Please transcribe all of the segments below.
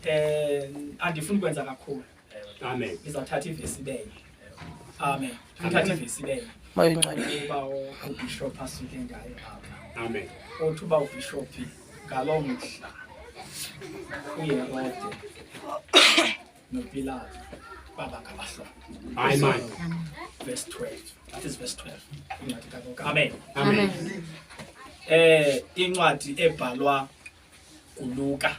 Eh andifuni kwenza kakhulu. Amen. Ngizawuthatha ivesi ibenye. Amen. Ngithatha ivesi ibenye. Moya oyingcwele. Uba ubishop asuke ngayo apha. Amen. Uthi uba ubishop ngaloo mhla uHerode noPilato baba ngabahlobo. Amen. Verse 12. That is verse 12. Incwadi kaLuka. Amen. Amen. Incwadi ebhalwa nguLuka.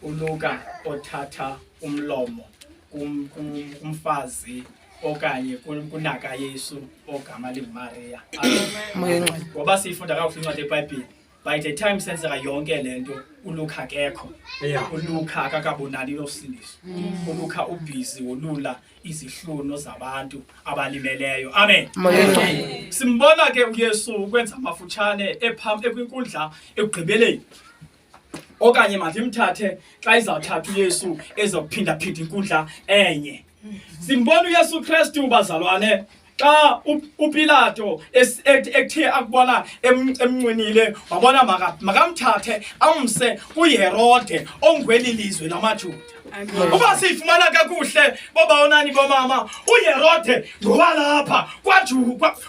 uLuka othatha umlomo kumfazi okanye kunaka Yesu ogama linguMaria. Moya oyingcwele. Ngoba siyifunda kakuhle incwadi yeBhayibhile. By the time senzeka yonke le nto uLuka akekho. uLuka akakabonani nosindiso. uLuka ubhizi wolula izihluno zabantu abalimeleyo. Amen. Moya oyingcwele. Simbona ke uYesu ukwenza amafutshane ephambi ekwinkundla ekugqibeleni. Okanye mandimthathe xa izawuthatha uYesu ezokuphindaphinda inkundla enye. Simbona uYesu Kristu bazalwane xa uPilato ethe akubona emncwinile wabona makamthathe amse kuHerode ongweli lizwe lamaJuda. Uba siyifumana kakuhle bobawonani bomama, uHerode ngowalapha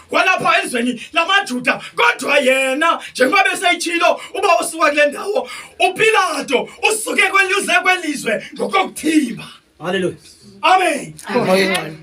kwalapha ezweni lamaJuda, kodwa yena njengoba beseyitshilo uba usuka kule ndawo uPilato usuke kwelizwe kwelizwe ngokokuthimba. Hallelujah. Amen. Moya oyingcwele.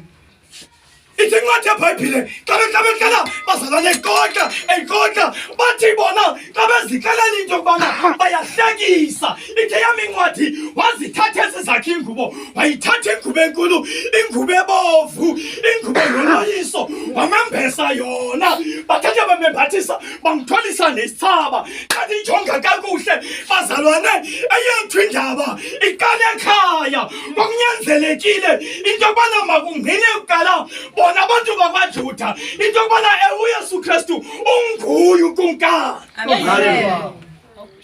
Ithi incwadi yeBhayibhile xa behlala bazalwane eqoqa eqoqa bathi bona xa bezixelela into yokubana bayahlekisa. Ithe yam incwadi wazithatha ezi zakhe iingubo, wayithatha ingubo enkulu, ingubo ebovu, ingubo yoloyiso, wamembesa yona. Bathatha bamembathisa, bamthwalisa nesithsaba. Xa ndiyijonga kakuhle bazalwane, eyethu indaba iqala ekhaya. Kwakunyanzelekile into yokubana makungqine kuqala bona abantu bakwaJuda into yokubana uYesu Kristu unguye ukumkani.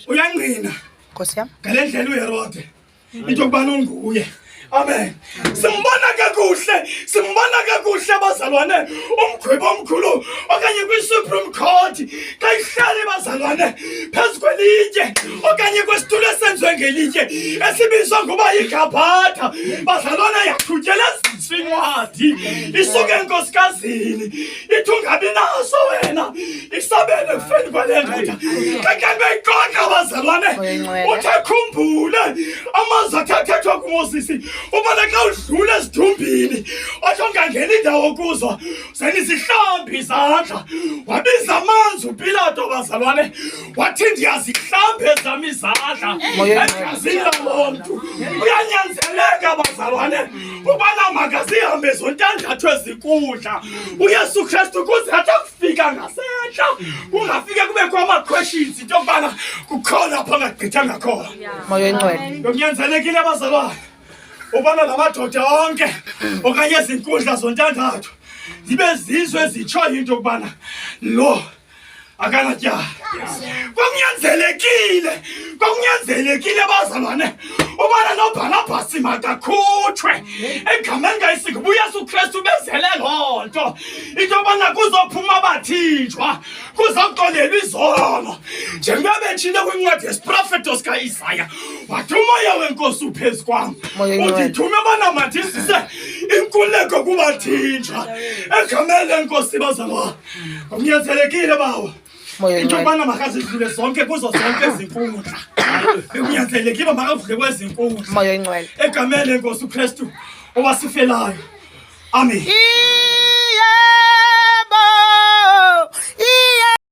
Uyangqina Nkosi yam. ngale ndlela uHerode into yokubana unguye. Amen. Simbona kakuhle, simbona kakuhle bazalwane umgwebi omkhulu okanye kwi-Supreme Court xa ihleli bazalwane phezu kwelitye okanye kwesitulo esenziwe ngelitye esibizwa ngoba yigabhatha. Bazalwane yathutyeleziswa incwadi isuke enkosikazini ithi ungabi naso wena isabele ekufeni kwale ndoda. Xa ke beyiqoqa bazalwane uthe khumbule amazwi athe athethwa kuMoses ubona xa udlula ezidumbini othi ungangena indawo kuzo zenizihlambi izandla. Wabiza amanzi uPilato bazalwane wathi ndiyazihlamba ezam izandla egazini lalo mntu. Uyanyanzeleka bazalwane ubana makazihambe zontandathu ezinkundla uYesu Kristu kuze athi akufika ngasentla kungafike kubekho ama-questions into yokubana kukhona apho angagqithanga khona. Moya oyingcwele. Bekunyanzelekile bazalwane ubana la madoda onke okanye ezinkundla zontandathu zibe zizwe ezitshoyo into yokubana lo akanatyala. Kwakunyanzelekile, kwakunyanzelekile bazalwane ubana noBharabhasi makakhutshwe egameni kaYesu, ngoba uYesu Kristu bezele loo nto into yobana kuzophuma abathinjwa, kuzoxolelwa izono. Njengoba betshilo kwincwadi yesiprofeto sikaIsaya, wathi umoya wenkosi uphezu kwam, Moya oyingcwele. undithume ubana mandizise inkululeko kubathinjwa egameni lenkosi bazalwane. Kunyanzelekile bawo Moya into oyingcwele. yokubana makazidlule zonke kuzo zonke ezinkundla. Bekunyanzelekile uba makadlule kwezi nkundla Moya oyingcwele. egameni lenkosi uKristu owasifelayo. Amen.